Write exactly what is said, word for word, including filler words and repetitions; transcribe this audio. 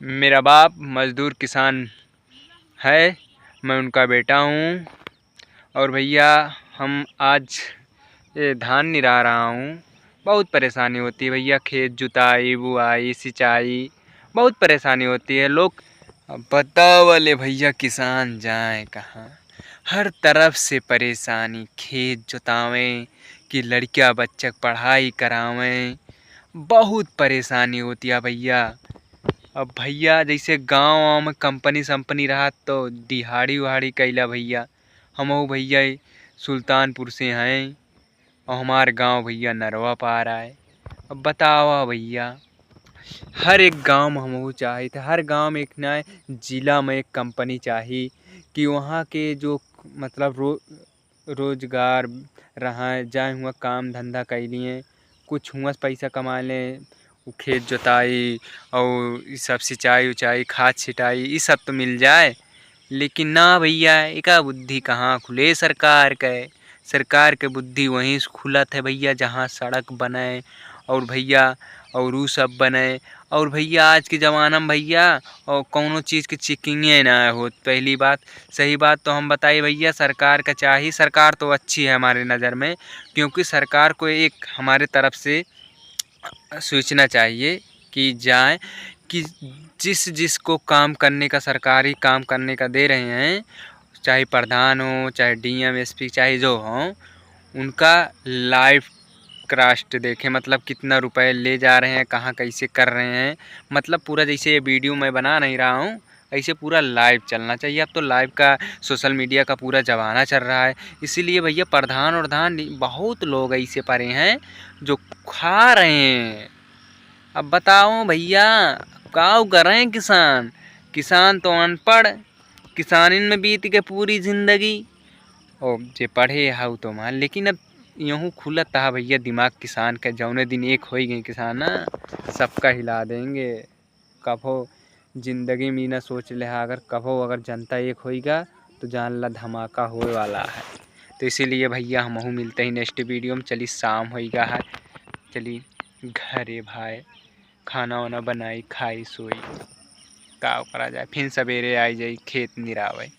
मेरा बाप मजदूर किसान है, मैं उनका बेटा हूँ। और भैया, हम आज ये धान निरा रहा हूँ। बहुत परेशानी होती है भैया, खेत जुताई, बुआई, सिंचाई, बहुत परेशानी होती है। लोग, अब बताओ वाले भैया, किसान जाए कहाँ? हर तरफ से परेशानी, खेत जोतावें कि लड़किया बच्चा के पढ़ाई करावें, बहुत परेशानी होती है भैया। अब भैया, जैसे गाँव, गाँव में कंपनी संपनी रहा तो दिहाड़ी उहाड़ी कैला भैया। हमहू भैया सुल्तानपुर से हैं और हमार गाँव भैया नरवा पार आए। अब बतावा भैया, हर एक गाँव में हमहू चाहित, हर गाँव में एक ना जिला में एक कंपनी चाही कि वहाँ के जो मतलब रो-, रोजगार रहा, जाए हुआ काम धंधा कैलिए, कुछ हुआ से पैसा कमा लें, उ खेत जोताई और ई सब सिंचाई उचाई, खाद छिटाई, ई सब तो मिल जाए। लेकिन ना भैया, एका बुद्धि कहाँ खुले सरकार के? सरकार के बुद्धि वहीं से खुलत है भैया, जहाँ सड़क बने और भैया, और उ सब बने। और भैया, आज के ज़माना में भैया, और कौनो चीज़ के चेकिंगे ना होत। पहली बात, सही बात तो हम बताइए भैया, सरकार का चाहिए, सरकार तो अच्छी है हमारे नज़र में, क्योंकि सरकार को एक हमारे तरफ से सोचना चाहिए कि जाए कि जिस जिसको काम करने का, सरकारी काम करने का दे रहे हैं, चाहे प्रधान हो, चाहे डीएम, एसपी, चाहे जो हो, उनका लाइव क्रॉस्ट देखें, मतलब कितना रुपए ले जा रहे हैं, कहाँ कैसे कर रहे हैं, मतलब पूरा जैसे ये वीडियो मैं बना नहीं रहा हूँ, ऐसे पूरा लाइव चलना चाहिए। अब तो लाइव का, सोशल मीडिया का पूरा ज़माना चल रहा है, इसीलिए भैया प्रधान वरधान बहुत लोग ऐसे पड़े हैं जो खा रहे हैं। अब बताओ भैया, काउ करें किसान? किसान तो अनपढ़, किसानिन में बीत के पूरी जिंदगी। और जे पढ़े है उ तो मान, लेकिन अब यूँ खुलत है भैया दिमाग किसान के, जौने दिन एक होई गए किसान ना, सबका हिला देंगे। कभो जिंदगी में ना सोच ले हा, अगर कभो अगर जनता एक होइगा तो जान ला धमाका होए वाला है। तो इसीलिए भैया हमहू मिलते ही नेक्स्ट वीडियो में। चली शाम होइगा है, चली घरे भाई, खाना वाना बनाई, खाई, सोई, का करा जाए, फिर सवेरे आई जाई खेत निरावे।